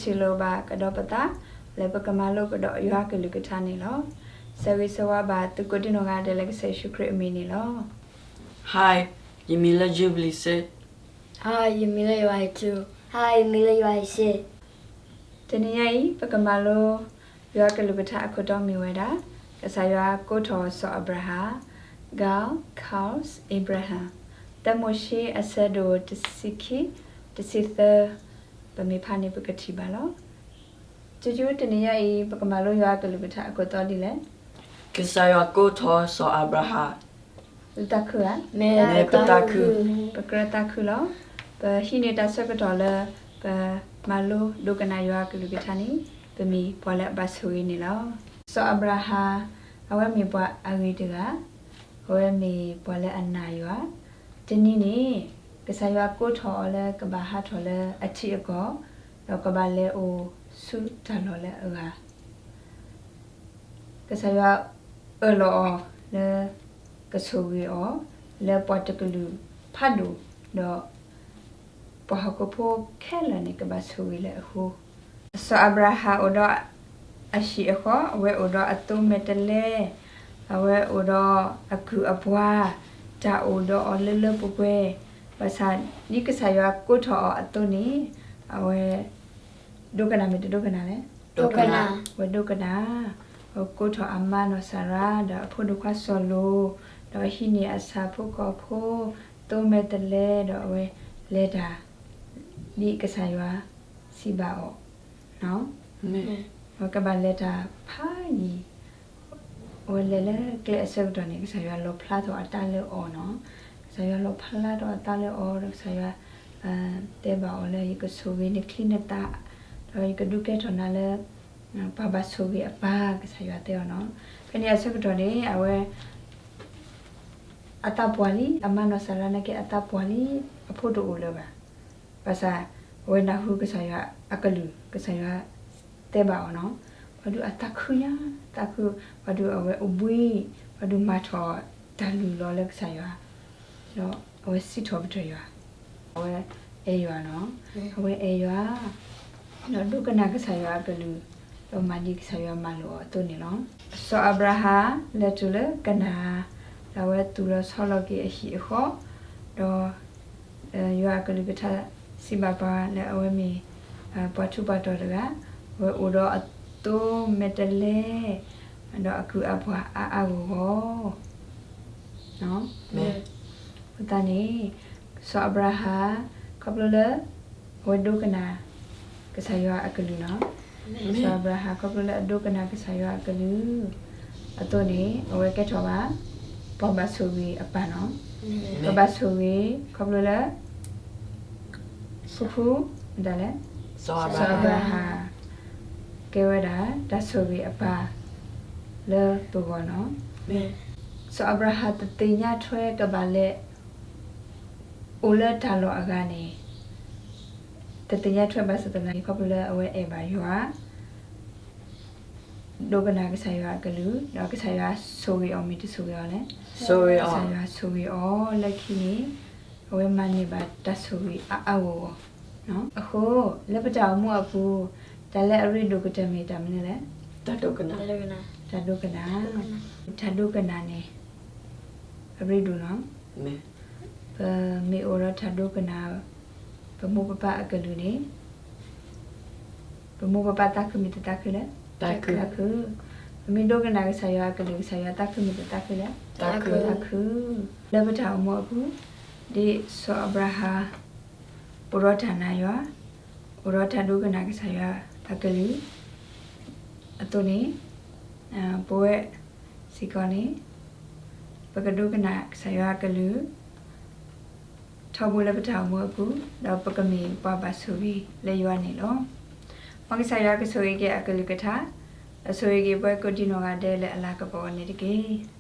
ထံၣ်လိာ်ဘၣ်ကဒီးပသး လၢပကမၤလိကဒီးယွၤအကလုၢ်ကထါန့ၣ်လီၤ. ဆၢဂ့ၤဆၢဝါဘၣ်သုကိးဒံနီၢ်ဂၤဒဲးလၢကစၢ်ယ့ၣ်ၡူးခရံာ်အမံၤန့ၣ်လီၤ. Hi, ယမံၤလၢ Jubilee စ့. Hi, ယမံၤလၢယွၤဟ့ၣ်ထူ. Hi, ယမံၤလၢယွၤဟ့ၣ်စ့. တနံၤညါအံၤ ပကမၤလိ ယွၤကလုၢ်ကထါအခိၣ်တီမ့ၢ်ဝဲဒၣ် ကစၢ်ယွၤကိးထီၣ်စီၤအၤဘြၤဟၣ်, God calls Abraham, သၢမိၤၡ့အဆၢဒိၣ်တဆံခံ, တဆံသၢ, ပမ့ၢ်ဖးန့ၣ် ပကထံၣ်ဘၣ်လီၤ. ကၠူကၠူ တနံၤညါအံၤ ပကမၤလိယွၤကလုၢ်ကထါအခိၣ်တီဒ်လဲၣ်. ကစၢ်ယွၤကိးထီၣ်စီၤအၤဘြၤဟၣ် တၢ်ခုဧါ. မ့ၢ်ပတၢ်ခု, ပကြၢးတၢ်ခုလီၤ. ပဟံးန့ၢ်တၢ်ဆၢကတီၢ်လၢ ပမၤလိဒိကနၣ်ယွၤကလုၢ်ကထါန့ၣ် ပမ့ၢ်ပှၤလၢအဘၣ်ဆိၣ်ဂ့ၤန့ၣ်လီၤ. စီၤအၤဘြၤဟၣ် အဝဲမ့ၢ်ပှၤအဂ့ၤတဂၤ, အဝဲမ့ၢ်ပှၤလၢအနာ်ယွၤ. တနံၤန့ၣ် ကစၢ်ယွၤကိးထီၣ်အီၤလၢကဘၣ်ဟးထီၣ်လၢအထံအကီၢ်, ဒီးကဘၣ်လဲၤအိၣ်ဆူတၢ်လီၢ်လၢအဂၤ ကစၢ်ယွၤအၢၣ်လီၤအီၤလၢ ကဆိၣ်ဂ့ၤအီၤ လၢပှၤတကလုာ်ဖးဒိၣ်, ဒီးပှၤဟီၣ်ခိၣ်ဖိခဲလၢာ်န့ၣ် ကဘၣ်ဆိၣ်ဂ့ၤလၢအဃိ, စီၤအၤဘြၤဟၣ်အိၣ်ဒီးအဟံၣ်အဃီ, အဝဲအိၣ်ဒီးအသိမဲာ်တဲးလဲး, အဝဲအိၣ်ဒီးအကုၢ်အပှၤ, တၢ်အိၣ်ဒီးအီၤလၢလၢပှဲၤပှဲၤ, ဘၣ်ဆၣ်ဒ်ကစၢ်ယွၤကိးထီၣ်အီၤအသိးန့ၣ် အဝဲ ဒိကနၣ်မ့ၢ်တဒိကနၣ်လဲၣ်. ဒိကနၣ်. ဝဲဒိကနၣ်, အဝဲကိးထီၣ်အမါနီၢ်စၤရါ ဒီးအဖိဒိၣ်ခွါစီၤလိာ်, ဒီးဟံးန့ၢ်အဆၣ်ဖိကီၢ်ဖိ သိမဲာ်တဲးလဲး, ဒီးအဝဲလဲၤတၢ် ဒ်ကစၢ်ယွၤစံးဘၣ်အီၤ, အဝဲကဘၣ်လဲၤတၢ်ဖးယံၤ, အဝဲလဲၤလၢကျဲအဆၢကတီၢ်န့ၣ် ကစၢ်ယွၤလီၣ်ဖျါထီၣ်အတၢ်လၢအီၤနီၤ, ကစၢ်ယွၤလီၣ်ဖျါထီၣ်အတၢ်လၢအီၤ ဒီးကစၢ်ယွၤ တဲဘၣ်အီၤလၢ ယကဆိၣ်ဂ့ၤနချံနသၣ်, ဒီးယကဒုးကဲထီၣ်နၤလၢ ပှၤဘၣ်ဆိၣ်ဂ့ၤအပၢ် ကစၢ်ယွၤတဲအီၤနီၤ. ဖဲန့ၣ်အဆၢကတီၢ်န့ၣ် အဝဲ အသးပှၢ်လံ, အမါနီၢ်စၤရါနာ်က့ အသးပှၢ်လံ, အဖိတအိၣ်လၢၤဘၣ်. ဘၣ်ဆၣ် အဝဲနၢ်ဟူကစၢ်ယွၤအကလုၢ် ကစၢ်ယွၤတဲဘၣ်အီၤနီၤ, ပှၤဒုးအသးခုညါ, သးခု, ပှၤဒုးအဝဲအိၣ်ဘှံး, ပှၤဒုးမၤထီၣ်တၢ်လုၢ်လီၤလၢကစၢ်ယွၤ, ဒီးအဝဲစံးထီၣ်ပတြၢၤယွၤ, အဝဲအဲၣ်ယွၤနီၤ, အဝဲအဲၣ်ယွၤ ဒီးဒိကနၣ်ကစၢ်ယွၤအကလုၢ်, ဒီးမၤဒ်ကစၢ်ယွၤမၤလိာ်အီၤအသိးန့ၣ်လီၤ. စီၤအၤဘြၤဟၣ်လဲၤတုၤလၢကနၤ, ဒီးအဝဲသူၣ်လီၤဆီလီၤက့ၤအဟံၣ်အဃီ, ဒီး ယွၤအကလုၢ်ကထါစံးဘၣ်ပှၤလၢအဝဲမ့ၢ် ပှၤထူးပှၤတီၤတဂၤ, အဝဲအိၣ်ဒီးအသိမဲာ်တဲးလဲး, ဒီးအကုၢ်အပှၤအါအါဂီၢ်ဂီၢ် အဃိသတးန့ၣ် စီၤအၤဘြၤဟၣ် ခီဖျိလၢ အဝဲဒိကနၣ် ကစၢ်ယွၤအကလုၢ်နီၤ, စီၤအၤဘြၤဟၣ် ခီဖျိလၢအဒိကနၣ်ကစၢ်ယွၤအကလုၢ် အသိးန့ၣ် အဝဲကဲထီၣ်ဘၣ် ပှၤဘၣ်ဆိၣ်ဂ့ၤအပၢ်နီၤ, ပှၤဘၣ်ဆိၣ်ဂ့ၤ ခီဖျိလၢ ဖုဖု ဒၣ်လဲာ် စီၤအၤဘြၤဟၣ် ကဲဝဲဒၣ် တၢ်ဆိၣ်ဂ့ၤအပၢ် လၢပဂီၢ်နီၤ, စီၤအၤဘြၤဟၣ်တသ့ၣ်ညါထွဲကဘၣ်လဲၤ အိၣ်လၢတၢ်လီၢ်အဂၤန့ၣ် တသ့ၣ်ညါထွဲဘၣ်ဆၣ်သနာ်က့ ခီဖျိလၢအဝဲအဲၣ်ဘၣ်ယွၤ ဒိကနၣ်ကစၢ်ယွၤအကလုၢ် ဒီးကစၢ်ယွၤဆိၣ်ဂ့ၤအီၤမ့ၢ်တဆိၣ်ဂ့ၤအီၤလဲၣ်, ကစၢ်ယွၤဆိၣ်ဂ့ၤအီၤလၢခံန့ၣ် အဝဲမၤန့ၢ်ဘၣ်တၢ်ဆိၣ်ဂ့ၤအါအါဂီၢ်ဂီၢ်, အဃိ လၢပတၢ်အိၣ်မူအပူၤ တၢ်လၢအရ့ဒိၣ်ကတၢၢ်မ့ၢ်တၢ်မနုၤလဲၣ်, တၢ်ဒိကနၣ်, တၢ်ဒိကနၣ်န့ၣ် အရ့ဒိၣ်နီၤ, ပမ့ၢ်အိၣ်ဒီးတၢ်ဒိကနၣ် ပမိၢ်ပပၢ်အကလုၢ်န့ၣ် ပမိၢ်ပပၢ်သးခုမ့ၢ်တသးခုလဲၣ်, သးခု, ပမ့ၢ်ဒိကနၣ်ကစၢ်ယွၤအကလုၢ် ကစၢ်ယွၤသးခုမ့ၢ်တသးခုလဲၣ်, သးခု, လၢပတၢ်အိၣ်မူအပူၤ ဒ်စီၤအၤဘြၤဟၣ် အိၣ်ဒီးတၢ်နာ်ယွၤ, အိၣ်ဒီးတၢ်ဒိကနၣ်ကစၢ်ယွၤအကလုၢ် အသိးန့ၣ် ပဝဲစ့ၢ်ကီးန့ၣ် ပကဒိကနၣ်ကစၢ်ယွၤအကလုၢ် ထီဘိလၢပတၢ်အိၣ်မူအပူၤ ဒီးပကမ့ၢ်ပှၤဘၣ်ဆိၣ်ဂ့ၤလၢယွၤန့ၣ်လီၤ. မ်ကစၢ်ယွၤကဆိၣ်ဂ့ၤက့ၤအကလုၢ်ကထါ ဒီးဆိၣ်ဂ့ၤက့ၤပှၤကိးဒံနီၢ်ဂၤဒဲးလၢအလၤကပီၤအီၤန့ၣ်တက့ၢ်.